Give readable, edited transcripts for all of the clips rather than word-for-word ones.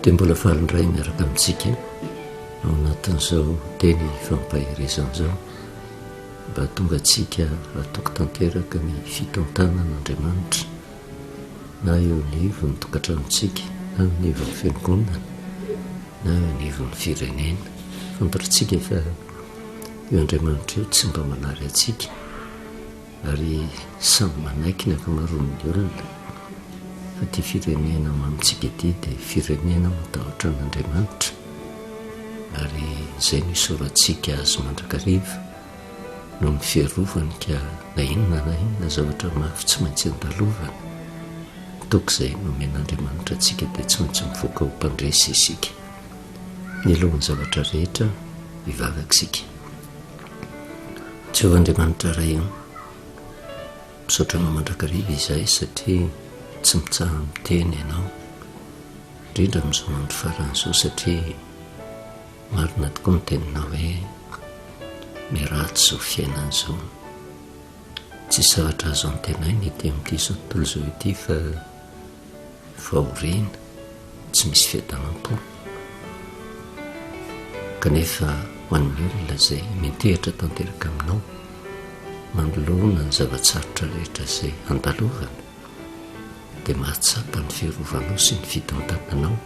Dia mbola faly indray miaraka amintsika ao anatin'izao teny fampaherezana izao mba hahatonga antsika hatoky tanteraka ny fitantanan'Andriamanitra na eo anivon'ny tokantranontsika na eo anivon'ny fiangonana na eo anivon'ny firenena. Fantatritsika fa io Andriamanitra io tsy mba manary antsika ary samy manaiky ny ankamaroan'ny olona fa ity firenena mamintsika ity dia firenena matahotra an'Andriamanitra ary izay no isaorantsika azy mandrakariva noho ny fiarovany ka na inona na inona zavatra mafy tsy maintsy andalovana, ny toky izay nomen'Andriamanitra antsika dia tsy maintsy mivoaka ho mpandresy isika. Mialoha ny zavatra rehetra, hivavaka isika. Jehovah Andriamanitra Ray ô, misaotra Anao mandrakariva izahay satria tsy mitsaha-miteny Ianao, indrindra amin'izao andro farany izao satria Marina tokoa ny teninao hoe miharatsy izao fiainana izao. Tsisy zavatra azo antenaina ety amin'ity izao tontolo izao ity fa fahoriana, tsy misy fiadanam-po. Kanefa ho an'ny olona izay miantehitra tanteraka aminao manoloana ny zava-tsarotra rehetra izay andalovana, dia mahatsapa ny fiarovanao sy ny fitantananao,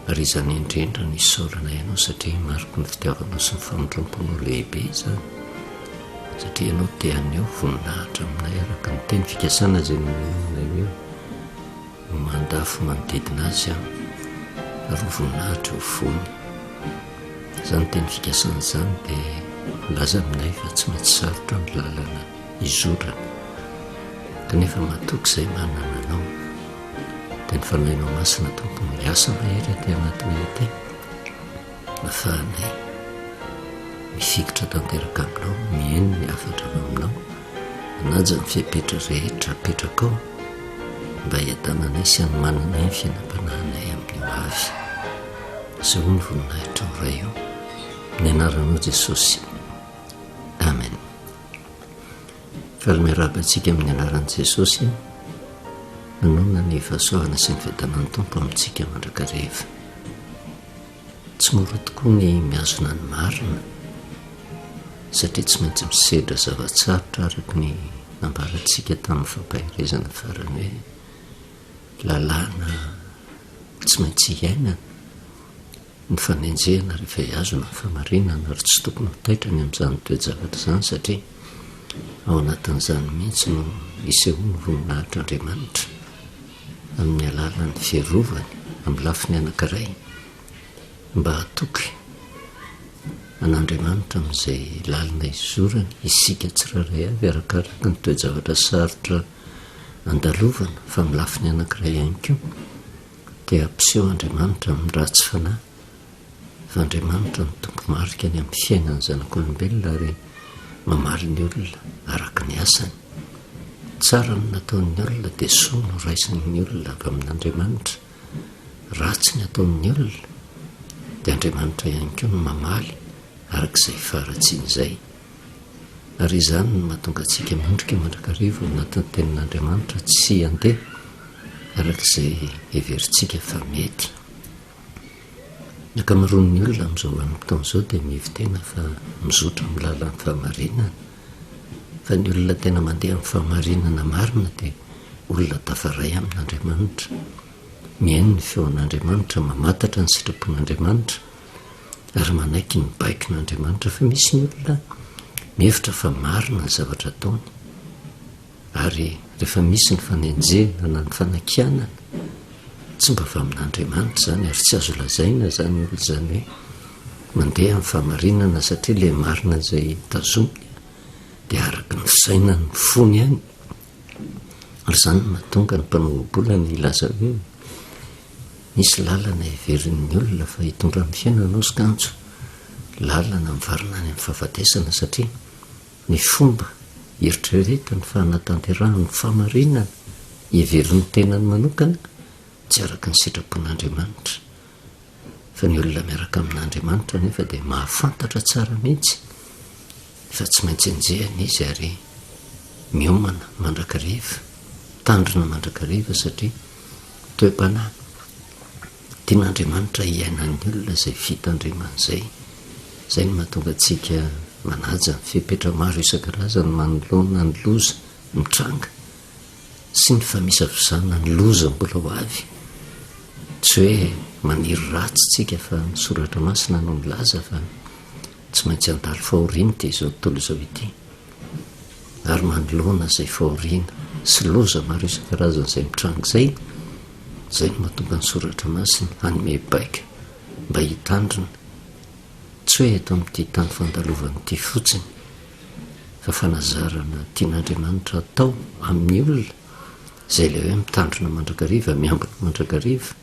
ary izany indrindra no isaoranay anao satria mariky ny fitiavanao sy ny famindramponao lehibe izany, satria ianao te haneho voninahitra aminay araka ny teny fikasana izay nomenao anay hoe ho mandafo manodidina azy aho ary ho voninahitra eo fony. Izany teny fikasana izany dia milaza aminay fa tsy maintsy sarotra ny lalana izorana. Kanefa matoky izay manana Anao, dia ny Fanahinao Masina Tompo no hiasa mahery aty anatinay aty, ahafahanay mifikitra tanteraka Aminao, mihaino ny hafatra avy Aminao, manaja ny fepetra rehetra apetrakao mba hiadananay sy hanomananay ny fiainam-panahinay amin'ny ho avy. Asehoy ny voninahitrao Ray o, amin'ny anaranao Jesosy. Amen. Faly miarahaba antsika amin'ny anaran'i Jesosy nanonona ny fahasoavana sy ny fiadanan'ny Tompo amintsika mandrakariva. Tsy mora tokoa ny mihazona ny marina satria tsy maintsy misedra zava-tsarotra araka ny nambarantsika tamin'ny fampaherezana farany hoe lalàna tsy maintsy iainana. Ny fanenjehana rehefa hihazona ny fahamarinana ary tsy tokony ho taitra ny amin'izany toe-javatra izany satria ao anatin'izany mihitsy no isehoan'ny voninahitr'Andriamanitra amin'ny alalan'ny fiarovany amin'ny lafiny anankiray mba hatoky an'Andriamanitra amin'izay lalina izorany isika tsirairay avy arakaraka ny toe-javatra sarotra andalovana fa amin'ny lafiny anankiray ihany koa Dia hampiseho Andriamanitra amin'ny ratsy fanahy fa Andriamanitra no tompo-marika ny amin'ny fiainan'ny zanak'olombelona ary mamaly ny olona araka ny asany. Tsara ny nataon'ny olona dia soa no raisin'ny olona avy amin'Andriamanitra. Ratsy ny ataon'ny olona dia Andriamanitra ihany koa no mamaly araka izay faharatsiany izay. Ary izany no mahatonga antsika miondrika mandrakariva ao anatin'ny Tenin'Andriamanitra tsy handeha araka izay heverintsika fa mety. Ny ankamaroan'ny olona amin'izao vanim-potoana izao dia mihevi-tena fa mizotra amin'ny lalan'ny fahamarinana. Fa ny olona tena mandeha amin'ny fahamarinana marina dia olona tafaray amin'Andriamanitra, mihaino ny feon'Andriamanitra, mamantatra ny sitrapon'Andriamanitra, ary manaiky ny baikon'Andriamanitra fa misy ny olona mihevitra fa marina ny zavatra ataony ary rehefa misy ny fanenjehana na ny fanakianana tsy mba avy amin'Andriamanitra izany ary tsy azo lazaina izany olona izany hoe mandeha amin'ny fahamarinana satria ilay marina izay tazominy dia araka ny fisainany ny fony ihany ary izany no mahatonga ny mpanao ohabolana hilaza hoe Misy lalana heverin'ny olona fa hitondra amin'ny fiainana ozy kanjo lalana mivarina any amin'ny fahafatesana satria ny fomba hieritreretany fa hanatanterahany ny fahamarinana heverin'ny tenany manokana tsy araka ny sitrapon'Andriamanitra. Fa ny olona miaraka amin'Andriamanitra anefa dia mahafantatra tsara mihitsy fa tsy maintsy enjehina izy ary miomana mandrakariva, mitandrina mandrakariva satria Toe-panahy. Tian'Andriamanitra hiainan'ny olona izay fitandremana izay. Izay no mahatonga antsika manaja ny fepetra maro isan-karazany manoloana ny loza mitranga sy ny famisavisana ny loza mbola ho avy. Tsy hoe maniry ratsy isika fa ny Soratra Masina no milaza fa tsy maintsy handalo fahoriana ity izao tontolo izao ity. Ary manoloana izay fahoriana sy loza maro isan-karazany izay mitranga izay, izay no mahatonga ny Soratra Masina hanome baiko mba hitandrina, tsy hoe eto amin'ity tany fandalovana ity fotsiny, fa fanazarana tian'Andriamanitra hatao amin'ny olona, izay ilay hoe mitandrina mandrakariva, miambina mandrakariva,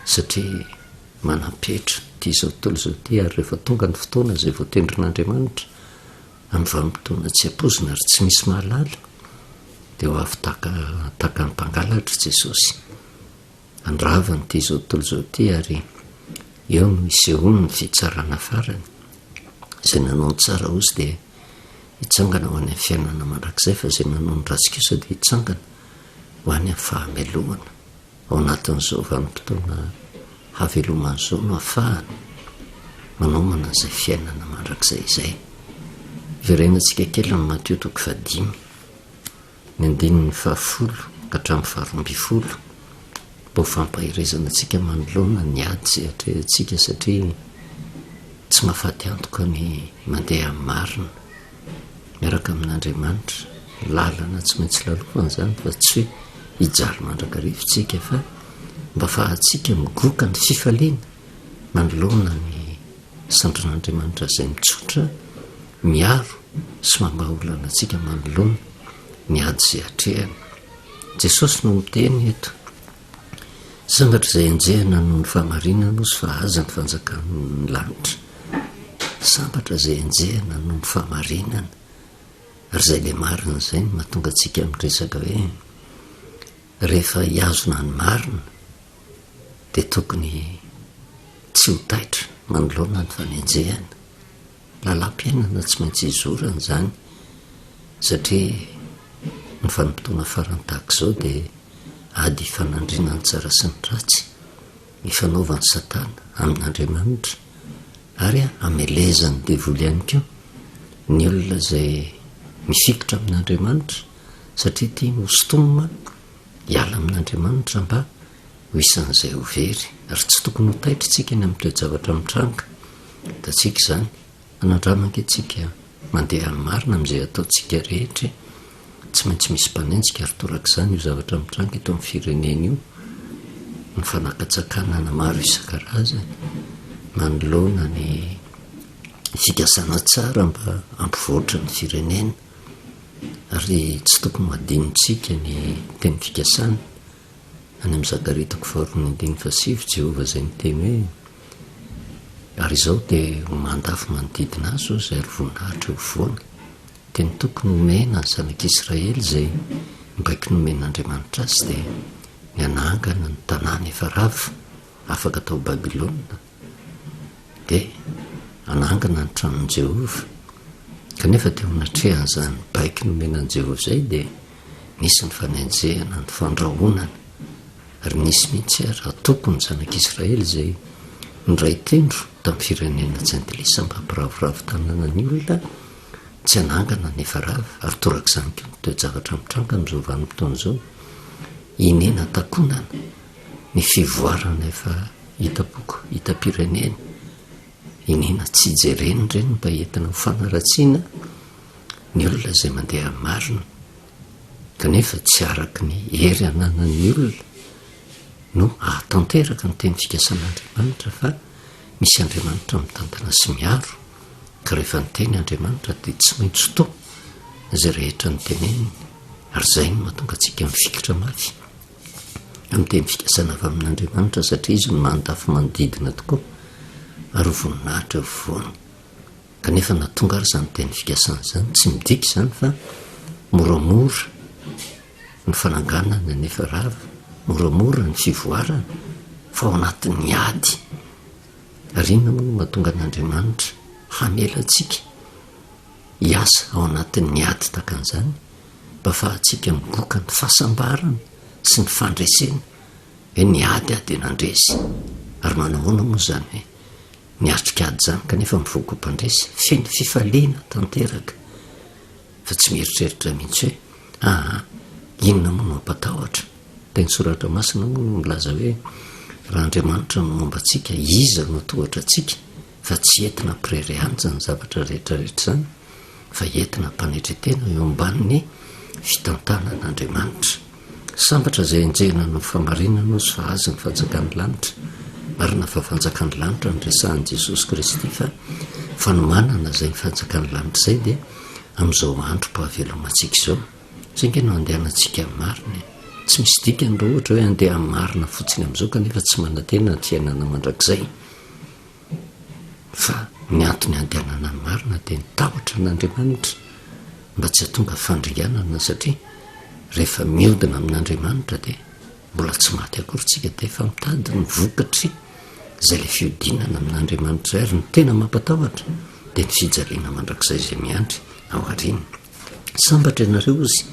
satria manam-petra ity izao tontolo izao ity, ary rehefa tonga ny fotoana izay voatendrin'Andriamanitra, amin'ny vanim-potoana tsy ampoizina ary tsy misy mahalala, dia ho avy tahaka tahaka ny mpangalatra Jesosy. Handrava an'ity izao tontolo izao ity ary eo no hisehoany ny fitsarana farany. Izay nanao ny tsara hozy dia hitsangana ho any amin'ny fiainana mandrakizay fa izay nanao ny ratsy kosa dia hitsangana ho any amin'ny fahamelohana. Ao anatin'izao vanim-potoana havelomana izao no ahafahana manomana izay fiainana mandrakizay izay. Hiverenantsika kely amin'ny Matio toko fahadimy, ny andininy fahafolo ka hatramin'ny faharoambinifolo, mba ho fampaherezana antsika manoloana ny ady izay atrehantsika satria tsy mahafaty antoka ny mandeha amin'ny marina. Miaraka amin'Andriamanitra, lalana tsy maintsy lalovana izany fa tsy hoe hijaly mandrakariva isika fa mba afahantsika migoka ny fifaliana manoloana ny sandrin'Andriamanitra izay mitsotra, miaro sy mamaha olana antsika manoloana ny ady izay atrehana. Jesosy no miteny eto. Sambatra izay enjehina noho ny fahamarinana ozy fa azy ny fanjakan'ny lanitra. Sambatra izay enjehina noho ny fahamarinana. Ary izay le marina izay no mahatonga antsika miresaka hoe rehefa hihazona ny marina dia tokony tsy ho taitra manoloana ny fanenjehana. Lalam-piainana tsy maintsy izorana izany satria ny vanim-potoana farany tahaka izao dia ady ifanandriana ny tsara sy ny ratsy, ifanaovan'i Satana amin'Andriamanitra ary amelezan'ny devoly ihany koa ny olona izay mifikitra amin'Andriamanitra satria tiany hosintomina hiala amin'Andriamanitra mba ho isan'izay ho very, ary tsy tokony ho taitra isika ny amin'ny toe-javatra mitranga. Hitantsika izany. Anandrama ange tsika mandeha amin'ny marina amin'izay ataontsika rehetra e! Tsy maintsy misy mpanenjika ary torak'izany io zavatra mitranga eto amin'ny firenena io, ny fanakatsakanana maro isan-karazany manoloana ny fikasana tsara mba hampivoatra ny firenena ary tsy tokony ho adinontsika ny teny fikasana Any amin'ny Zakaria toko faharoa ny andininy fahasivy, Jehovah izay niteny hoe, Ary izao dia ho mandafo manodidina azy hozy ary voninahitra eo afovoany. Dia ny toky nomena ny zanak'Israely izay nibaiko nomen'Andriamanitra azy dia ny hanangana ny tanàna efa rava afaka tao Babylona. Dia hanangana ny tranon'i Jehovah. Kanefa teo anatrehan'izany baiko nomena an'i Jehovah izay, dia nisy ny fanenjehana, ny fandrahonana, ary nisy mihitsy ary antoko ny zanak'Israely izay niray tendro tamin'ny firenena jentilisa mba hampiravoravo tanàna ny olona tsy hanangana ny efa rava, ary torak'izany koa ny toe-javatra mitranga amin'izao vanim-potoana izao, iniana takonana ny fivoarana efa hitam-poko, hitam-pirenena, iniana tsy jerena ireny mba entina ho fanaratsiana ny olona izay mandeha amin'ny marina, kanefa tsy araka ny hery ananan'ny olona no hahatanteraka ny teny fikasan'Andriamanitra fa misy Andriamanitra mitantana sy miaro, ka rehefa niteny Andriamanitra dia tsy maintsy to izay rehetra noteneniny, ary izay no mahatonga antsika mifikitra mafy. Amin'ny teny fikasana avy amin'Andriamanitra satria Izy no mandafy manodidina tokoa ary ho voninahitra eo afovoany. Kanefa na tonga ary izany teny fikasana izany, tsy midika izany fa moramora ny fananganana nefa rava, moramora ny fivoarana fa ao anatin'ny ady. Ary inona moa no mahatonga an'Andriamanitra hamela antsika hiasa ao anatin'ny ady tahaka an'izany? Mba afahantsika migoka ny fahasambarana sy ny fandresena. Hoe niady aho dia nandresy. Ary manahoana moa izany hoe niatrika ady izany kanefa mivoaka ho mpandresy? Feno fifaliana tanteraka fa tsy mieritreritra mihitsy hoe aa inona moa no hampatahotra? Teny soratra masina moa no milaza hoe raha Andriamanitra no momba antsika, iza no hatohatra antsika? Fa tsy entina hampireharehana izany zavatra rehetra rehetra izany fa entina hampanetren-tena eo ambanin'ny fitantanan'Andriamanitra. Sambatra izay enjehina noho ny fahamarinana hozy fa azy ny fanjakan'ny lanitra. Marina fa fanjakan'ny lanitra no resahin'i Jesosy Kristy fa fanomanana izay ny fanjakan'ny lanitra izay dia amin'izao androm-pahavelomantsika izao. Izay ange no andehanantsika amin'ny marina e. Tsy misy dikany raha ohatra hoe handeha amin'ny marina fotsiny amin'izao kanefa tsy manantena ny fiainana mandrakizay. Fa ny antony handehanana ny marina dia ny tahotra an'Andriamanitra mba tsy hahatonga fandringanana satria rehefa miodina amin'Andriamanitra dia mbola tsy maty akory tsika dia efa mitady ny vokatry izay ilay fiodinana amin'Andriamanitra izay ary ny tena mampatahotra dia ny fijaliana mandrakizay izay miandry ao aoriana. Sambatra ianareo ozy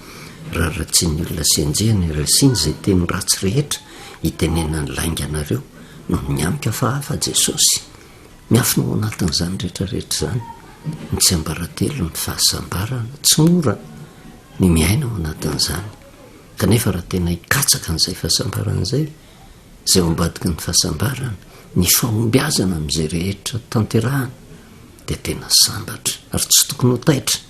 raha ratsian'ny olona sy enjehiny ary asiany izay teny ratsy rehetra itenenany lainga anareo noho ny amiko fa hafa Jesosy. Miafina ao anatin'izany rehetra rehetra izany ny tsiambaratelo ny fahasambarana tsy mora ny miaina ao anatin'izany kanefa raha tena hikatsaka an'izay fahasambarana izay izay ao ambadiky ny fahasambarana ny fahombiazana amin'izay rehetra tanterahana dia tena sambatra ary tsy tokony ho taitra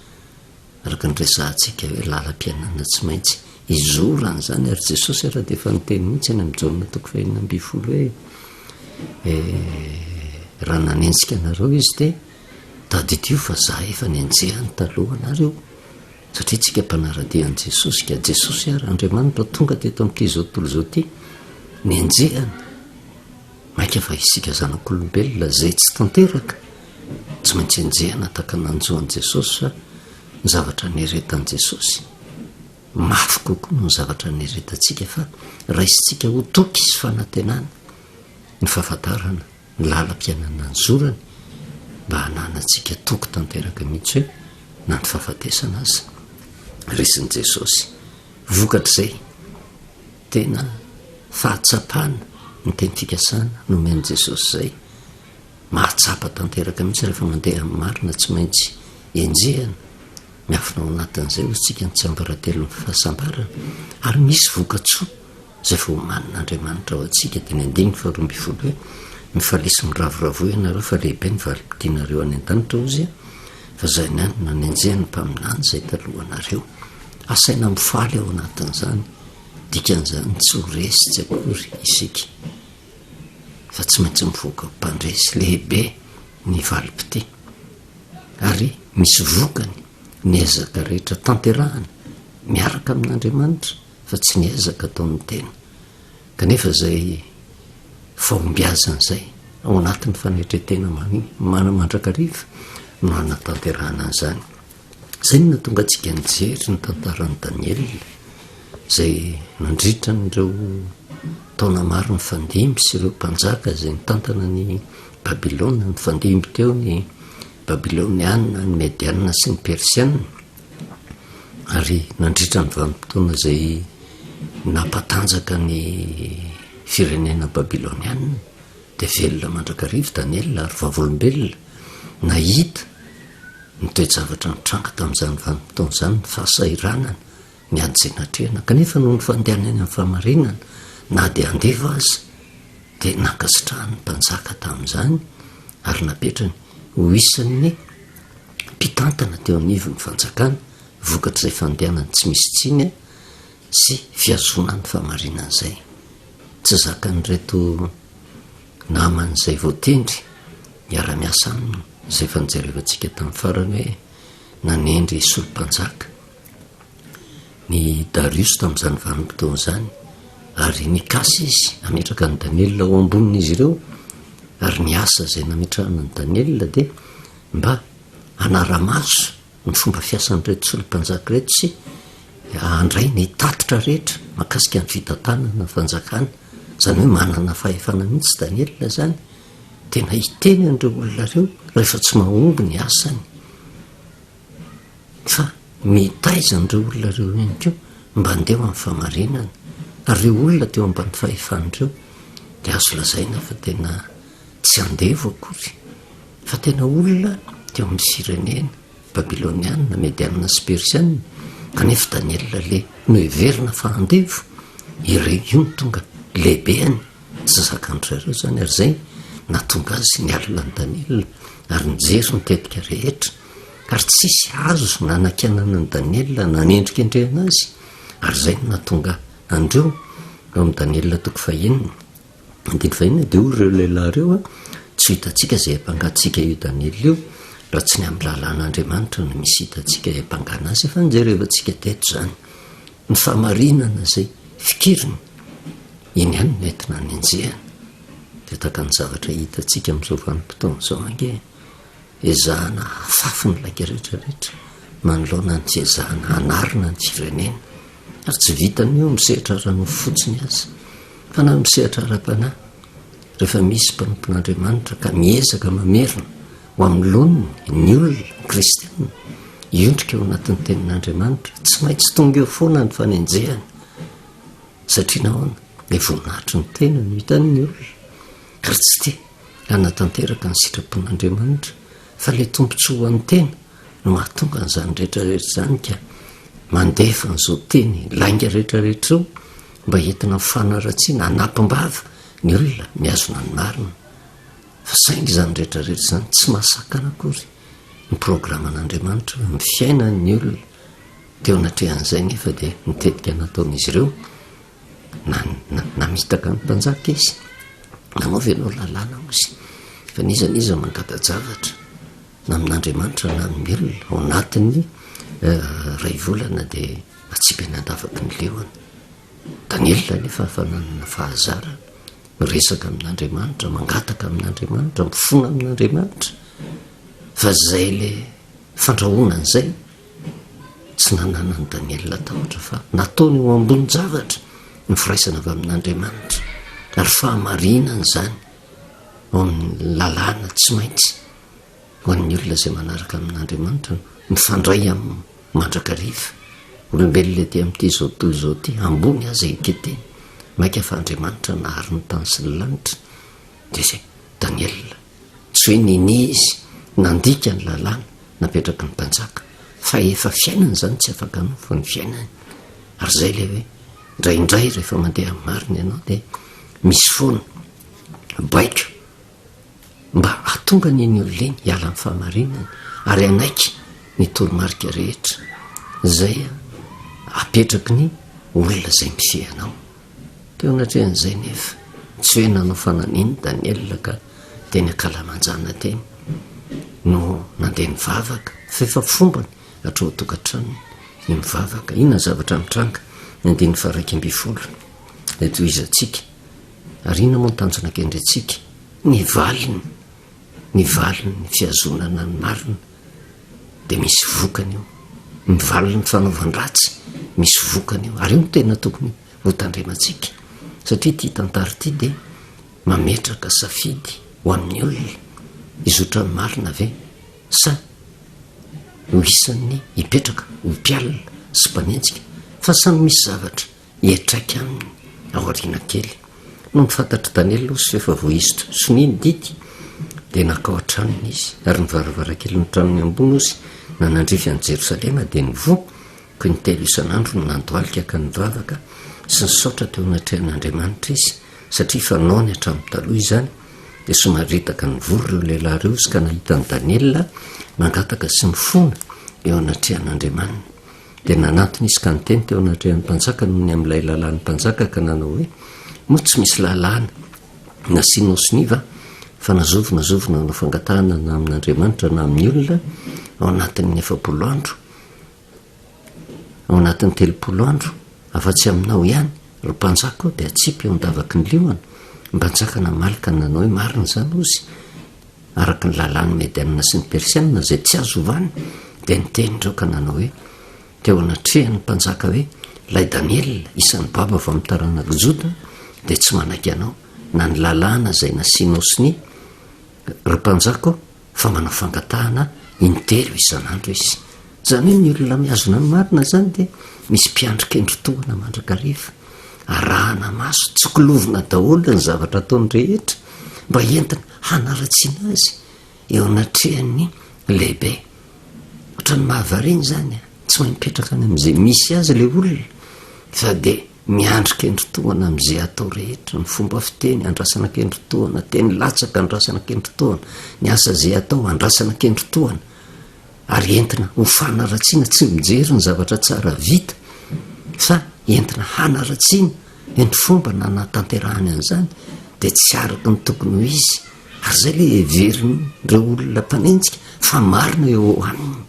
araka ny resahantsika hoe lalam-piainana tsy maintsy izorana izany ary Jesosy ara dia efa niteny mihitsy any amin'ny Jaona toko fahenina ambin'ny folo hoe eh, raha nanenjika anareo izy dia tadidio fa za efa nenjehany taloha anareo satria tsika mpanara-dia an'i Jesosy ka Jesosy ara Andriamanitra tonga teto amin'ity izao tontolo izao ity nenjehany Mainka fa isika zanak'olombelona izay tsy tanteraka, tsy maintsy enjehina tahaka ny nanjo an'i Jesosy fa ny zavatra nieretan'i Jesosy mafy kokoa noho ny zavatra nieretantsika fa raisintsika ho toky sy fanantenana ny fahafantarana ny lalam-piainana nizorany mba hananantsika toky tanteraka mihitsy hoe na ny fahafatesana aza resin'i Jesosy. Vokatr'izay, tena fahatsapana ny teny fikasana nomen'i Jesosy izay. Mahatsapa tanteraka mihitsy rehefa mandeha amin'ny marina, tsy maintsy enjehina, miafina ao anatin'izay hoy isika ny tsiambaratelon'ny fahasambarana, ary misy vokatsoa izay efa omanin'Andriamanitra ho antsika, dia ny andininy faharoa ambin'ny folo hoe, Mifalia sy miravoravoa ianareo fa lehibe ny valim-pitianareo any an-danitra, hozy fa izay ihany no nanenjehan'ny mpaminany izay talohanareo. Asaina mifaly ao anatin'izany, dikan'izany tsy ho resy tsy akory isika fa tsy maintsy mivoaka ho mpandresy lehibe ny valim-pitia ary misy vokany ny ezaka rehetra tanterahana miaraka amin'Andriamanitra fa tsy ny ezaka ataon'ny tena. Kanefa izay fahombiazana izay ao anatin'ny fanetren-tena mandrakariva no hanatanterahana an'izany. Izay no nahatonga antsika nijery ny tantaran'i Daniela, izay nandritra an'ireo taona maro nifandimby sy ireo mpanjaka izay nitantana ny Babylona, nifandimby teo ny Babyloniana, ny Mediana sy ny Persiana, ary nandritra ny vanim-potoana izay nampatanjaka ny firenena Babyloniana, dia velona mandrakariva Daniela ary vavolombelona nahita Ny toe-javatra nitranga tamin'izany vanim-potoana izany, ny fahasahiranana, ny ady izay natrehina, kanefa noho ny fandehanany amin'ny fahamarinana, na dia andevo aza, dia nankasitrahan'ny mpanjaka tamin'izany ary napetrany ho isan'ny mpitantana teo anivon'ny fanjakana, vokatr'izay fandehanany tsy misy tsiny sy fihazonany ny fahamarinana izay. Tsy zakan'ireto namany izay voatendry hiara-miasa aminy, izay efa nojerevantsika tamin'ny farany hoe nanendry solom-panjaka ny Dariosy tamin'izany vanim-potoana izany, ary nikasa izy hametraka an'i Daniela ho ambonin'izy ireo, ary ny asa izay nametrahana an'i Daniela dia mba hanara-maso ny fomba fiasan'ireto solom-panjaka ireto sy handray ny tatitra rehetra mahakasika ny fitantanana ny fanjakana. Izany hoe manana fahefana mihitsy Daniela izany, tena hiteny an'ireo olona ireo rehefa tsy mahomby ny asany. Fa mitaiza an'ireo olona ireo ihany koa mba handeha ho amin'ny fahamarinana. Ary ireo olona teo ambany fahefan'ireo dia azo lazaina fa tena tsy andevo akory fa tena olona teo amin'ny firenena babyloniana, mediana sy persiana, kanefa Daniela le noheverina fa andevo, ireo io no tonga lehibeany, tsy zakan-dry zareo izany ary izay nahatonga azy nialona an'i Daniela ary nijery ny tetika rehetra ary tsisy azo nanakianana an'i Daniela nanendrikendrehana azy ary izay no nahatonga an'ireo eo amin'i Daniela toko fahenina andininy fahenina dia hoy ireo lehilahy ireo a tsy ho hitantsika izay hampangantsika io Daniela io raha tsy ny amin'ny lalàn'Andriamanitra no misy hitantsika hiampangana azy efa nijerevantsika teto izany ny fahamarinana izay fikiriny iny ihany no entina hanenjehana dia tahaka ny zavatra hitantsika amin'izao vanim-potoana izao ange ezahana hafafy ny lainga rehetra rehetra manoloana ny fiezahana hanarina ny firenena ary tsy vitan'ny eo amin'ny sehatra ara-nofo fotsiny aza fa na amin'ny sehatra ara-panahy rehefa misy mpanompon'Andriamanitra ka miezaka mamerina ho amin'ny laoniny ny olona kristiana hiondrika ao anatin'ny tenin'Andriamanitra tsy maintsy tonga eo foana ny fanenjehana Satria nahoana? Ilay voninahitry ny tena no hitan'ny olona, ary tsy te hanatanteraka ny sitrapon'Andriamanitra, fa ilay tombontsoa ho an'ny tena no mahatonga an'izany rehetra rehetra izany ka mandefa an'izao teny lainga rehetra rehetra izao mba entina amin'ny fanaratsiana, hanampim-bava ny olona mihazona ny marina. Fa saingy izany rehetra rehetra izany tsy mahasakana akory ny programan'Andriamanitra amin'ny fiainan'ny olona. Teo anatrehan'izay nefa dia ny tetika nataon'izy ireo, namitaka ny mpanjaka izy. Nanao ve ianao lalàna hozy fa n'iza n'iza mangata-javatra na amin'Andriamanitra na amin'ny olona ao anatin'ny iray volana dia atsipy any an-davaky ny liona. Daniela nefa efa nanana fahazarana miresaka amin'Andriamanitra, mangataka amin'Andriamanitra, mifona amin'Andriamanitra fa izay le fandrahonana izay Tsy nananan'i Daniela tahotra fa nataony ho ambonin-javatra ny firaisana avy amin'Andriamanitra, ary fahamarinana izany ao amin'ny lalàna tsy maintsy ho an'ny olona izay manaraka amin'Andriamanitra no mifandray aminy mandrakariva. Olombelona ety amin'ity izao tontolo izao ity, ambony aza eketeny, mainka fa Andriamanitra nahary ny tany sy ny lanitra, dia izay Daniela. Tsy hoe ninia izy nandika ny lalàna napetraky ny mpanjaka, fa efa fiainany izany, tsy afaka hanova ny fiainany. Ary izay ilay hoe, indraindray rehefa mandeha amin'ny marina ianao dia misy foana baiko mba hahatonga an'iny olona iny hiala amin'ny fahamarinany ary hanaiky ny toromarika rehetra izay apetraky ny olona izay mifehy anao. Teo anatrehan'izay nefa, tsy hoe nanao fananina Daniela ka teny ankalamanjana teny no nandeha nivavaka, fa efa fombany hatrao an-tokantranony ny mivavaka. Inona ny zavatra mitranga? Ny andininy faha-11 ilay tohizantsika. Ary inona moa ny tanjona kendrentsika? Ny valiny, ny valin'ny fihazonana ny marina dia misy vokany io. Ny valin'ny fanaovan-dratsy misy vokany io. Ary io no tena tokony ho tandremantsika satria ity tantara ity dia mametraka safidy ho an'ny olona, hizotra ny marina ve sa ho isan'ny hipetraka ho mpialona sy mpanenjika fa samy misy zavatra hiatraika aminy aoriana kely. Nony fantatr'i Daniela ozy fa efa voahiso sonia ny didy dia nankao an-tranony izy, ary ny varavarankelin'ny tranony ambony ozy nanandrify an'i Jerosalema dia nivoha Koa intelo isan'andro no nandohalika ka nivavaka sy nisaotra teo anatrehan'Andriamanitra izy, satria fanaony hatramin'ny taloha izany, dia somaritaka nivory ireo lehilahy ireo izy ka nahita an'i Daniela nangataka sy nifona eo anatrehan'Andriamaniny. Dia nanantona izy ka niteny teo anatrehan'ny mpanjaka noho ny amin'ilay lalàn'ny mpanjaka ka nanao hoe, Moa tsy misy lalàna nasianao sonia va fa na zovy na zovy nanao fangatahana na amin'Andriamanitra na amin'ny olona ao anatin'ny 40 andro Ao anatin'ny 30 andro, afa-tsy aminao ihany, ry mpanjaka ô, dia atsipy eo an-davaky ny liona. Ny mpanjaka namaly ka nanao hoe, Marina izany, hozy, araka ny lalàn'ny Medianina sy ny Persianina, izay tsy azo ovana. Dia niteny ireo ka nanao hoe, teo anatrehan'ny mpanjaka hoe, Ilay Daniela, isan'ny babo avy amin'ny taranak'i Joda, dia tsy manaiky anao, na ny lalàna izay nasianao sonia, ry mpanjaka ô, fa manao fangatahana intelo isan'andro izy. Izany hoe ny olona mihazona ny marina izany dia misy mpiandry kendry tohana mandrakariva. Arahana maso, tsikilovina daholo ny zavatra ataony rehetra mba entina hanaratsiana azy eo anatrehan'ny lehibe. Ohatran'ny mahavariana izany a! Tsy mahay mipetraka any amin'izay misy azy ilay olona fa dia miandry kendritohana amin'izay atao rehetra, ny fomba fiteny andrasana kendritohana, teny latsaka andrasana kendritohana, ny asa izay atao andrasana kendritohana. Ary entina ho fanaratsiana, tsy mijery ny zavatra tsara vita fa entina hanaratsiana ny fomba nanatanterahany an'izany dia tsy araka ny tokony ho izy. Ary izay ilay heverin'ireo olona mpanenjika fa marina eo aminy.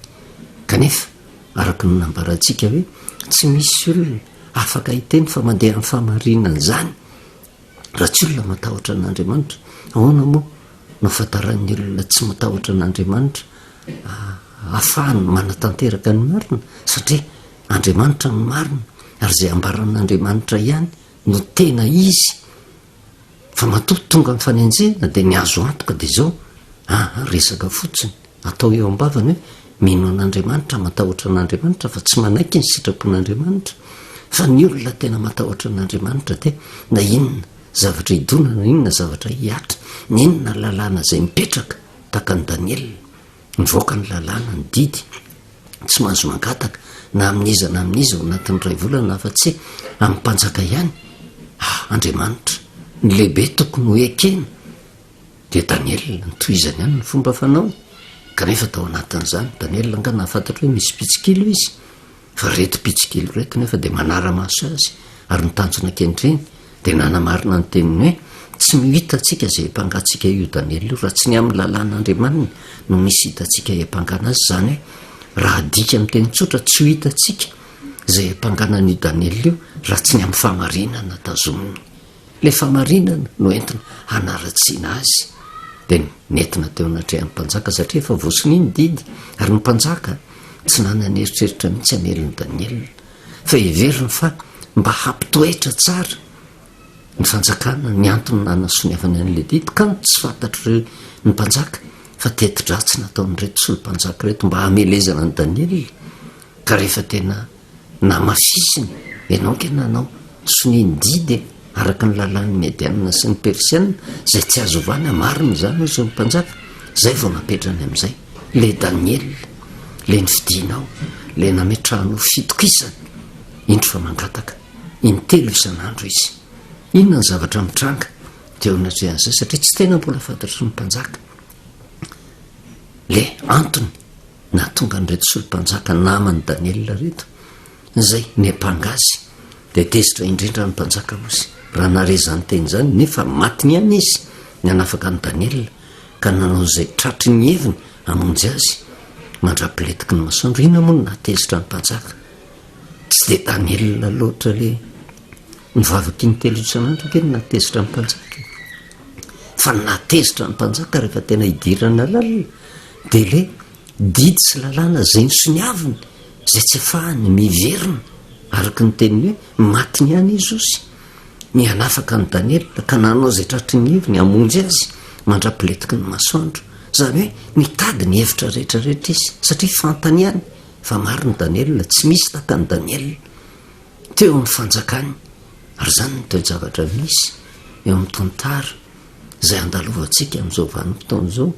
Kanefa, araka ny nambarantsika hoe tsy misy olona afaka hiteny fa mandeha amin'ny fahamarinana izany raha tsy olona matahotra an'Andriamanitra. Ahoana moa no ahafantaran'ny olona tsy matahotra an'Andriamanitra ahafahany manatanteraka ny marina? Satria Andriamanitra no marina ary izay ambaran'Andriamanitra ihany no tena izy. Fa matoa tonga ny fanenjehana dia ny azo antoka dia izao, aa resaka fotsiny, atao eo am-bavany hoe mino an'Andriamanitra, matahotra an'Andriamanitra fa tsy manaiky ny sitrapon'Andriamanitra. Fa ny olona tena matahotra an'Andriamanitra dia na inona zavatra hidonana, na inona zavatra hihatra, na inona lalàna izay mipetraka, tahaka an'i Daniela, Mivoaka ny lalàna, ny didy, tsy mahazo mangataka na amin'iza na amin'iza ao anatin'ny iray volana afa-tsy amin'ny mpanjaka ihany. Ah, Andriamanitra, ny lehibe tokony ho ekena dia Daniela, notohizany ihany ny fomba fanaony. Kanefa tao anatin'izany, Daniela angaha nahafantatra hoe misy mpitsikilo izy. Fa ireto mpitsikilo ireto nefa dia manara-maso azy ary ny tanjona kendreny dia nanamarina ny teniny hoe, Tsy no hitantsika izay hiampangantsika io Daniela io raha tsy ny amin'ny lalàn'Andriamaniny no misy hitantsika hiampangana azy, izany hoe raha adika amin'ny teny tsotra, tsy ho hitantsika izay hiampangana an'io Daniela io raha tsy ny amin'ny fahamarinana tazominy. Ilay fahamarinana no entina hanaratsiana azy. Dia nentina teo anatrehan'ny mpanjaka satria efa voasonia ny didy, ary ny mpanjaka tsy nanana eritreritra mihitsy hamely an'i Daniela, fa heveriny fa mba hampitoetra tsara ny fanjakana ny antony nanasoniavany an'ilay didy, kanjo tsy fantatr'ireo ny mpanjaka fa teti-dratsy nataon'ireto solom-panjaka ireto mba hamelezana an'i Daniela, ka rehefa tena Namafisiny, ianao ange nanao sonia ny didy e, araka ny lalàn'ny Mediana sy ny Persiana, izay tsy azo ovana, marina izany hoy ny mpanjaka, izay vao napetrany amin'izay, ilay Daniela, ilay nofidinao, ilay nametrahanao fitokisana, indro fa mangataka intelo isan'andro izy. Inona ny zavatra mitranga teo anatrehan'izay, satria tsy tena mbola fantatry ny mpanjaka ilay antony. Nahatonga an'ireto solom-panjaka naman'i Daniela ireto, izay niampanga azy, dia tezitra indrindra ny mpanjaka hozy, raha nahare izany teny izany, nefa matiny ihany izy ny hanafaka an'i Daniela, ka nanao izay tratry ny heviny hamonjy azy, mandra-piletiky ny masoandro. Inona moa no nahatezitra ny mpanjaka? Tsy dia Daniela loatra ilay nivavaka intelo isan'andro ange no nahatezitra ny mpanjaka e. Fa ny nahatezitra ny mpanjaka rehefa tena hidirana lalina dia ilay didy sy lalàna izay nosoniaviny, izay tsy afahany miverina, araka ny teniny hoe matiny ihany izy osy, ny hanafaka an'i Daniela ka nanao izay tratry ny heviny hamonjy azy mandra-piletiky ny masoandro. Izany hoe nitady ny hevitra rehetra rehetra izy, satria fantany ihany fa marina Daniela, tsy misy tahaka an'i Daniela teo amin'ny fanjakany. Ary izany no toe-javatra misy eo amin'ny tantara izay andalovantsika amin'izao vanim-potoana izao,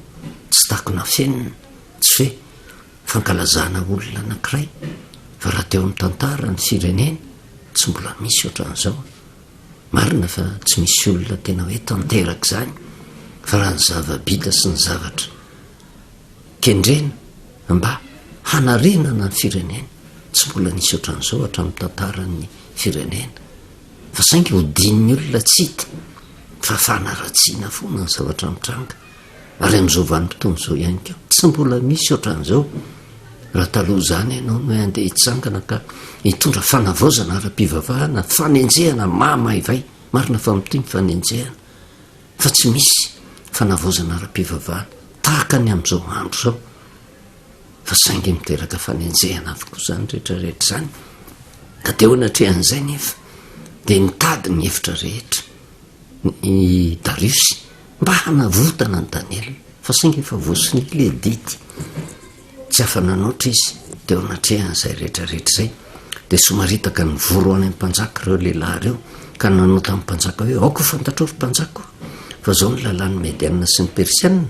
tsy takona afenina, tsy hoe fankalazana olona anankiray, fa raha teo amin'ny tantara ny firenena, tsy mbola misy ohatran'izao. Marina fa tsy misy olona tena hoe tanteraka izany, fa raha ny zava-bita sy ny zavatra kendrena mba hanarenana ny firenena, tsy mbola nisy ohatran'izao hatramin'ny tantaran'ny firenena. Fa saingy hodian'ny olona tsy hita fa fanaratsiana foana ny zavatra mitranga. Ary amin'izao vanim-potoana izao ihany koa, tsy mbola misy ohatran'izao. Raha taloha izany ianao no hoe andeha hitsangana ka hitondra fanavaozana ara-pivavahana, fanenjehana mahamaivay, marina fa mitohy ny fanenjehana, fa tsy misy fanavaozana ara-pivavahana tahaka ny amin'izao andro izao. Fa saingy miteraka fanenjehana avokoa izany rehetra rehetra izany. Ka teo anatrehan'izay nefa dia nitady ny hevitra rehetra i Dariosy mba hanavotana an'i Daniela, fa saingy efa voasonia ilay didy. Tsy afa-nanoatra izy teo anatrehan'izay rehetra rehetra izay. Dia somaritaka nivory ho any amin'ny mpanjaka ireo lehilahy ireo, ka nanao tamin'ny mpanjaka hoe, Aoka ho fantatrao, ry mpanjaka ô, fa izao ny lalàn'ny Mediana sy ny Persiana,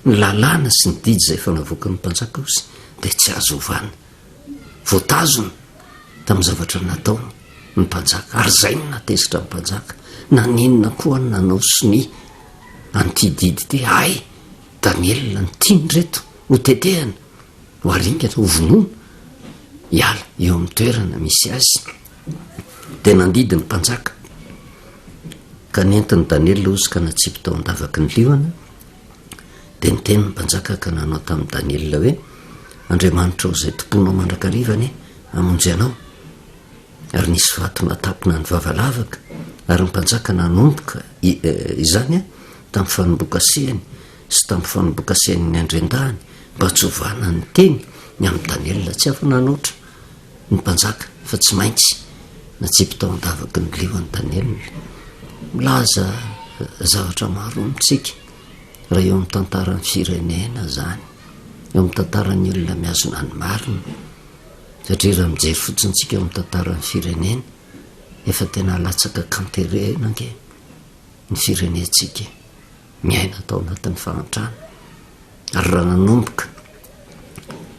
ny lalàna sy ny didy izay efa navoakan'ny mpanjaka ozy dia tsy azo ovana. Voatazona tamin'ny zavatra nataony ny mpanjaka, ary izay no nahatezitra ny mpanjaka. Naninona koa no nanao sonia an'ity didy ity? Hay, Daniela no tian'ireto hotetehana, ho aringana, ho vonoina, hiala eo amin'ny toerana misy azy. Dia nandidy ny mpanjaka, ka nentin'i Daniela ozy ka natsipy tao an-davaky ny liona. Dia niteny ny mpanjaka ka nanao tamin'i Daniela hoe, Andriamanitrao izay tompoinao mandrakariva anie hamonjy anao. Ary nisy vato natapina ny vava lavaka, ary ny mpanjaka nanomboka izany tamin'ny fanombokasehany sy tamin'ny fanombokasehan'ny andriandahiny mba tsy hovana ny teny ny amin'i Daniela. Tsy afa-nanoatra ny mpanjaka fa tsy maintsy natsipy tao an-davaky ny liona Daniela. Milaza zavatra maro amintsika raha eo amin'ny tantaran'ny firenena izany, eo amin'ny tantaran'ny olona mihazona ny marina, satria raha mijery fotsiny tsika eo amin'ny tantaran'ny firenena, efa tena latsaka an-kanterena ange ny firenentsika e, miaina tao anatin'ny fahantrana, ary raha nanomboka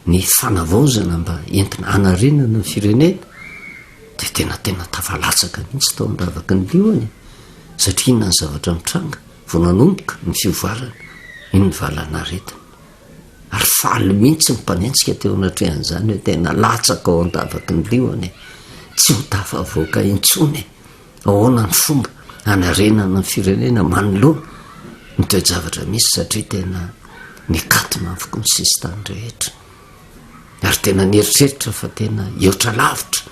ny fanavaozana mba entina hanarenana ny firenena dia tena tena tafalatsaka mihitsy tao an-davaky ny liona e, satria inona ny zavatra mitranga vao nanomboka ny fiovarana, iny ny valanaretina. Ary faly mihitsy ny mpanenjika teo anatrehan'izany hoe tena latsaka ao an-davaky ny liona e, tsy ho tafavoaka intsony e. Ahoana ny fomba hanarenana ny firenena manoloana ny toe-javatra misy satria tena nikatona avokoa ny sisintany rehetra ary tena nieritreritra fa tena hihoatra lavitra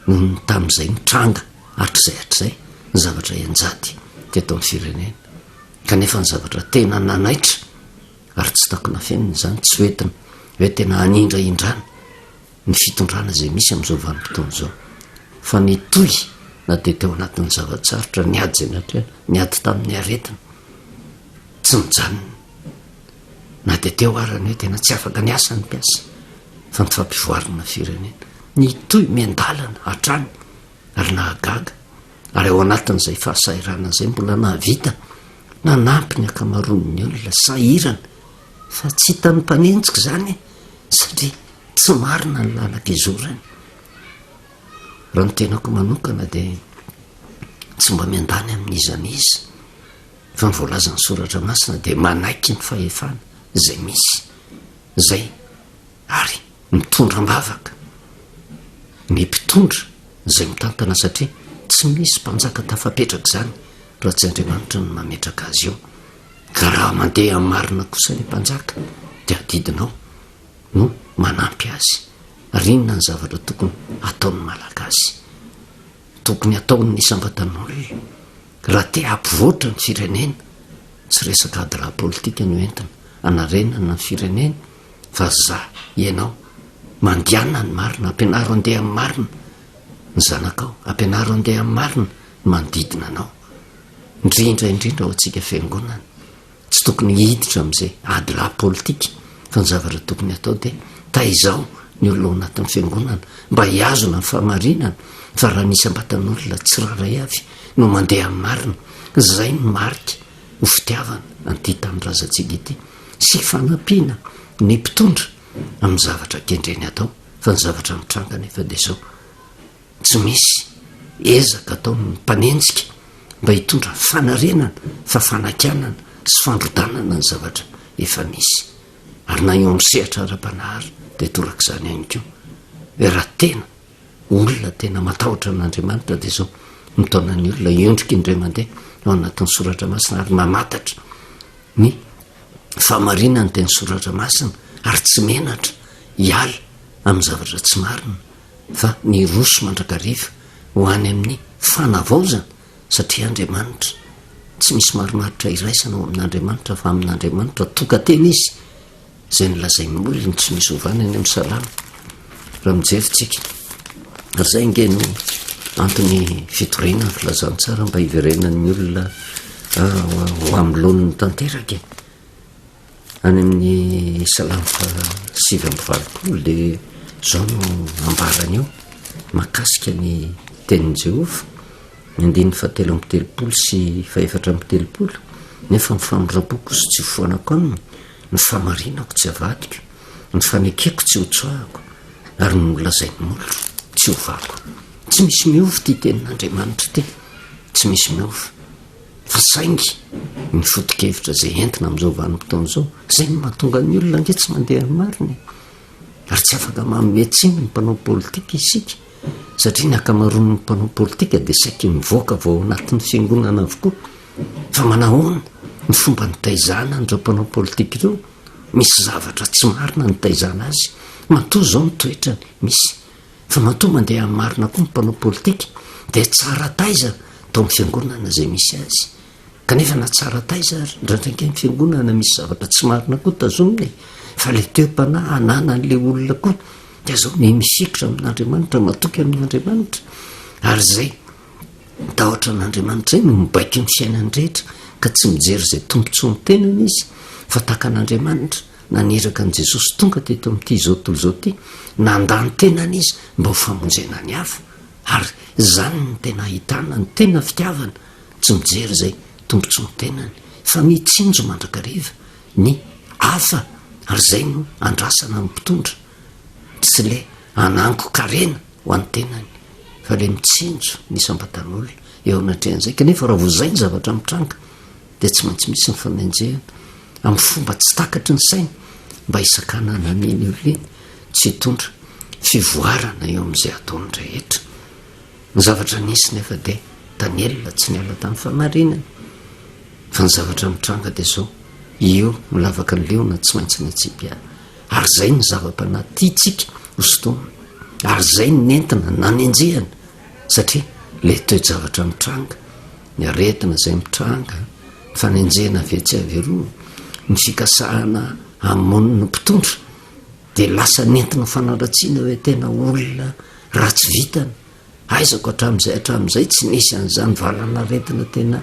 noho ny tamin'izay nitranga hatrizay hatrizay ny zavatra hianjady teto amin'ny firenena kanefa ny zavatra tena nanaitra ary tsy takona fenina izany tsy hoentina hoe tena hanindrahindrana ny fitondrana izay misy amin'izao vanim-potoana izao fa nitohy na dia teo anatin'ny zava-tsarotra ny ady izay natrehana, ny ady tamin'ny aretina tsy mijanona na dia teo ara ny hoe tena tsy afaka niasa ny mpiasa fa ny fampivoarana firenena nitohy miandalana hatrany ary nahagaga ary ao anatin'izay fahasahiranana izay mbola nahavita nanampy ny ankamaroan'ny olona sahirana fa tsy hitan'ny mpanenjika izany satria Tsy marina ny lalan-kizorany. Raha ny tenako manokana dia tsy mba miandany amin'iza n'iza fa ny voalazan'ny soratra masina dia manaiky ny fahefana izay misy izay ary mitondra am-bavaka ny mpitondra izay mitantana satria tsy misy mpanjaka tafapetraka izany raha tsy Andriamanitra no mametraka azy eo. Ka raha mandeha amin'ny marina kosa ny mpanjaka dia adidinao no manampy azy ary inona ny zavatra tokony hataon'ny Malagasy? Tokony hataon'ny isam-batan'olona raha te hampivoatra ny firenena, tsy resaka ady raha politika no entina hanarenana ny firenena fa za, ianao, mandiana ny marina, ampianaro handeha amin'ny marina ny zanakao, ampianaro handeha amin'ny marina ny manodidina anao, indrindra indrindra ho antsika fiangonana. Tsy tokony hiditra amin'izay ady lahy politika fa ny zavatra tokony hatao dia taizao ny olona ao anatin'ny fiangonana mba hihazona ny fahamarinana fa raha ny isam-batan'olona tsirairay avy no mandeha amin'ny marina, izay no marika ho fitiavana an'ity tanindrazantsika ity sy fanampiana ny mpitondra amin'ny zavatra kendreny hatao fa ny zavatra mitranga anefa dia izao. Tsy misy ezaka ataon'ny mpanenjika mba hitondra fanarenana fa fanakianana sy fandrodanana ny zavatra efa misy. Ary na eo amin'ny sehatra ara-panahy ary dia torak'izany ihany koa. Hoe raha tena olona tena matahotra an'Andriamanitra dia izao mitaona ny olona hiondrika indray mandeha ao anatin'ny soratra masina ary mamantatra ny fahamarinan'ny teny soratra masina ary tsy menatra hiala amin'ny zavatra tsy marina fa niroso mandrakariva ho any amin'ny fanavaozana satria Andriamanitra tsy misy marimaritra iraisana ao amin'Andriamanitra fa amin'Andriamanitra toka-tena izy izay nolazain'ny olony tsy misy ovana any amin'ny salamo raha mijery tsika ary izay ange no antony fitoriana ny filazantsara mba hiverenan'ny olona ah, ho amin'ny laoniny tanteraka e Any amin'ny Salamo faha 89 dia izao no ambarany eo. mahakasika ny tenin'i Jehovah, ny andininy fahatelo amby telopolo sy fahefatra amby telopolo, Nefa ny famindram-poko kosa tsy hofoanako aminy, ny fahamarinako tsy havadiko, ny fanekeko tsy hotsoahako, ary ny nolazain'ny molotro tsy hovako. Tsy misy miova ity tenin'Andriamanitra ity, tsy misy miova. Fa saingy ny foto-kevitra izay entina amin'izao vanim-potoana izao, izay no mahatonga ny olona ange tsy mandeha amin'ny marina e. Ary tsy afaka manome tsiny ny mpanao politika isika, satria ny ankamaroan'ny mpanao politika dia saiky mivoaka avy ao anatin'ny fiangonana avokoa. Fa manahoana ny fomba nitaizana an'ireo mpanao politika ireo? Misy zavatra tsy marina nitaizana azy. Matoa izao ny toetrany, misy. Fa matoa mandeha amin'ny marina koa ny mpanao politika dia tsara taiza tao amin'ny fiangonana izay misy azy. Kanefa na tsara taiza ary, indraindray ange ny fiangonana misy zavatra tsy marina koa tazomina e. Fa ilay toe-panahy ananan'ilay olona koa dia zao miha mifikitra amin'Andriamanitra, matoky amin'Andriamanitra. Ary izay tahotra an'Andriamanitra izay no mibaiko ny fiainany rehetra ka tsy mijery izay tombontsoan'ny tenany izy fa tahaka an'Andriamanitra Naniraka an'i Jesosy tonga teto amin'ity izao tontolo izao ity, nandà ny tenany Izy mba ho famonjena ny hafa. Ary izany no tena ahitana ny tena fitiavana, tsy mijery izay tombontsoa ny tenany, fa mitsinjo mandrakariva ny hafa, ary izay no andrasana amin'ny mpitondra, tsy ilay hanangon-karena ho an'ny tenany, fa ilay mitsinjo ny isam-batan'olona eo anatrehan'izay. Kanefa raha vao izay ny zavatra mitranga, dia tsy maintsy misy ny fanenjehana amin'ny fomba tsy takatry ny saina mba hisakanana an'iny olona iny tsy hitondra fivoarana eo amin'izay ataony rehetra. Ny zavatra nisy nefa dia Daniela tsy niala tamin'ny fahamarinana fa ny zavatra mitranga dia izao, io ny lavaky ny liona tsy maintsy natsipy ahy ary izay ny zava-panahy tiantsika hosintomina ary izay ny nentina nanenjehana satria ilay toe-javatra mitranga ny aretina izay mitranga, ny fanenjehana avy etsy avy eroa, ny fikasahana hamono ny mpitondra, dia lasa nentina ho fanaratsiana hoe tena olona ratsy vitana. Aizako hatramin'izay hatramin'izay tsy nisy an'izany valanaretina tena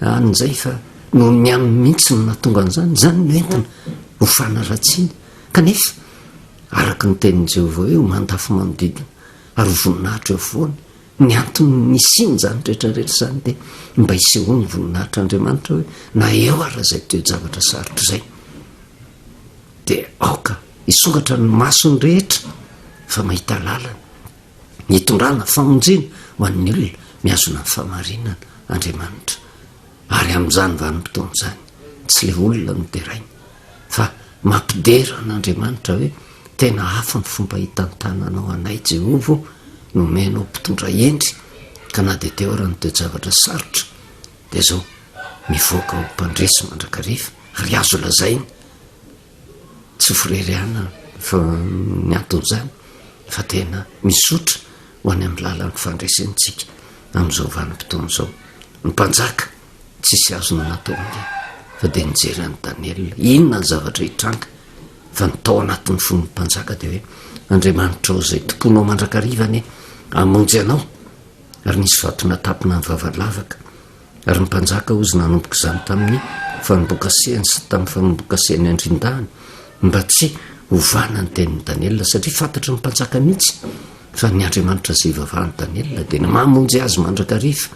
an'izay fa noho ny aminy mihitsy no nahatonga an'izany, izany no entina ho fanaratsiana. Kanefa, araka ny tenin'i Jehovah hoe ho mandafo manodidina ary ho voninahitra eo afovoany, Ny antony nisian'izany rehetra rehetra izany dia mba hisehoan'ny voninahitr'Andriamanitra hoe na eo ara izay toe-javatra sarotra izay dia aoka hisokatra ny masony rehetra fa mahita lalana hitondrana famonjena ho an'ny olona mihazona ny fahamarinana Andriamanitra. Ary amin'izany vanim-potoana izany, tsy ilay olona no deraina, fa mampidera an'Andriamanitra hoe, Tena hafa ny fomba hitantananao anay, Jehovah ô, nomenao mpitondra hendry, ka na dia teo ara ny toe-javatra sarotra, dia izao mivoaka ho mpandresy mandrakariva, ary azo lazaina, tsy foreriana fa ny anton'izany, fa tena mizotra ho any amin'ny lalan'ny fandresentsika amin'izao vanim-potoana izao. Ny mpanjaka tsisy azony natao ange fa dia nijery an'i Daniela. Inona ny zavatra hitranga? Fa ny tao anatin'ny fon'ny mpanjaka dia hoe, Andriamanitrao izay tomponao mandrakariva anie hamonjy anao. Ary nisy vato natapina ny vava-lavaka. Ary ny mpanjaka hozy nanomboka izany tamin'ny fanombokasehany sy tamin'ny fanombokasehan'ny andrindahiny mba tsy hovana ny tenin'i Daniela, satria fantatry ny mpanjaka mihitsy fa ny Andriamanitra izay ivavahan'i Daniela dia ny mamonjy azy mandrakariva.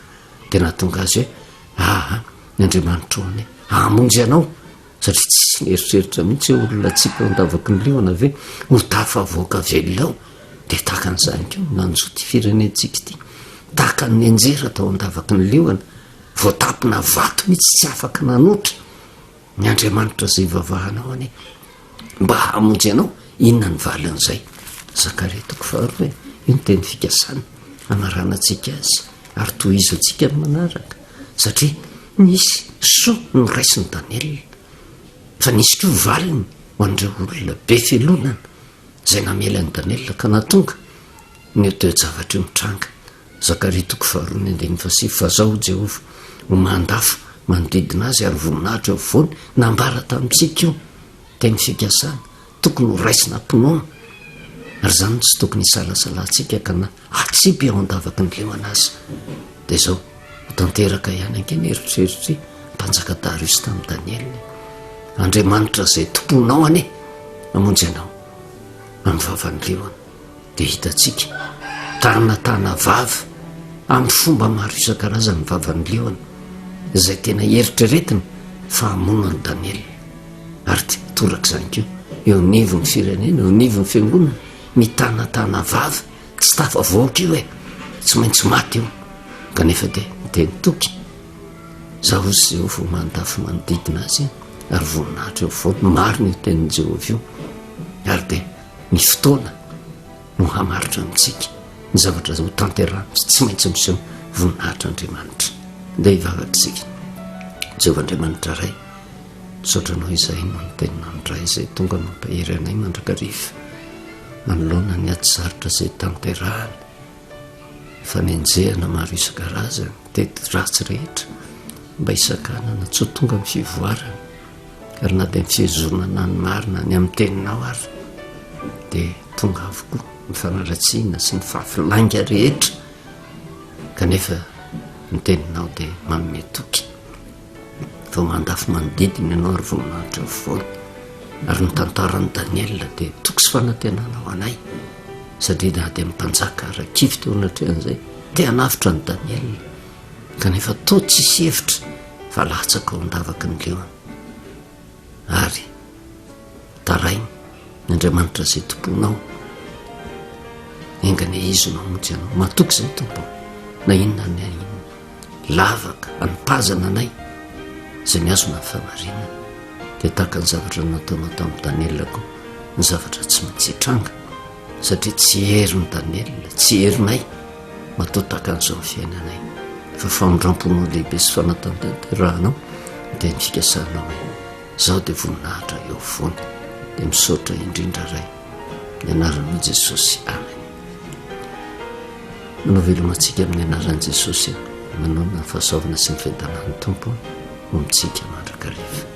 Dia nahatonga azy hoe, Aa, ny Andriamanitrao anie hamonjy anao, satria tsisy nieritreritra mihitsy hoe olona atsipy ao an-davaky ny liona ve ho tafavoaka velona ao. Dia tahaka an'izany koa no nanjo ity firenentsika ity, tahaka ny nianjera tao an-davaky ny liona, voatapina vato mihitsy tsy afaka nanoatra. Ny Andriamanitra izay ivavahanao anie mba hamonjy anao, inona ny valin'izay? Zakaria toko faharoa e, io ny teny fikasana hamaranantsika azy ary tohizantsika ny manaraka satria nisy soa noraisin'i Daniela fa nisy koa valiny ho an'ireo olona be fialonana izay namela an'i Daniela ka nahatonga ny toe-javatra io mitranga. Zakaria toko faharoa ny andininy fahasivy, Fa Izaho, Jehovah, ho mandafo manodidina azy ary voninahitra eo afovoany, nambara tamintsika io teny fikasana, tokony ho raisina am-pinoana, ary izany no tsy tokony hisalasalantsika ka na atsipy ao an-davaky ny liona aza. Dia izao, ho tanteraka ihany ange ny eritreritr'i mpanjaka Dariosy tamin'i Daniela, Andriamanitra izay tomponao anie hamonjy anao amin'ny vavan'ny liona. Dia hitantsika. Mitanatana vava amin'ny fomba maro isan-karazany ny vavan'ny liona, izay tena eritreretina fa hamono an'i Daniela. Ary dia torak'izany koa, eo anivon'ny firenena, eo anivon'ny fiangonana, mitanatana vava, tsy tafavoaka io e, tsy maintsy maty io. Kanefa dia miteny toky, Izaho hozy Jehovah ho mandafy manodidina azy, ary voninahitra eo afovoany. Marina io tenin'i Jehovah io. Ary dia ny fotoana no hamaritra amintsika ny zavatra ho tanterahina sy tsy maintsy miseho voninahitr'Andriamanitra. Ndeha hivavaka isika. Jehovah Andriamanitra Ray, misaotra Anao izahay noho ny teninao indray izay tonga mampahery anay mandrakariva manoloana ny ady sarotra izay tanterahana, fanenjehana maro isan-karazany, tety ratsy rehetra mba hisakanana tsy ho tonga amin'ny fivoarana. Ary na dia ny fihazonana ny marina ny amin'ny teninao ary dia tonga avokoa ny fanaratsiana sy ny fafy lainga rehetra, kanefa ny teninao dia manome toky fa mandafy manodidina ianao ary voninahitra afovoany. Ary ny tantaran'i Daniela dia toky sy fanantenana ho anay, satria na dia ny mpanjaka ara kivy teo anatrehan'izay te hanavotra an'i Daniela, kanefa toa tsisy hevitra fa latsaka ao an-davaky ny liona, ary tarainy ny Andriamanitra izay tomponao. Enga anie Izy no hamonjy anao. Matoky izay Tompo, na inona na inona lavaka anipazana anay izay mihazona ny fahamarinana, dia tahaka ny zavatra nataonao tamin'i Daniela koa ny zavatra tsy maintsy hitranga, satria tsy herin'i Daniela, tsy herinay. Matoa tahaka an'izao ny fiainanay, fa famindramponao lehibe sy fanatanterahanao dia ny fikasanao hoe izaho dia voninahitra eo afovoany. Dia misaotra indrindra Ray, ny anaranao Jesosy. Amen. Manao veloma antsika amin'ny anaran'i Jesosy, manonona ny fahasoavana sy ny fiadanan'ny Tompo ho amintsika mandrakariva.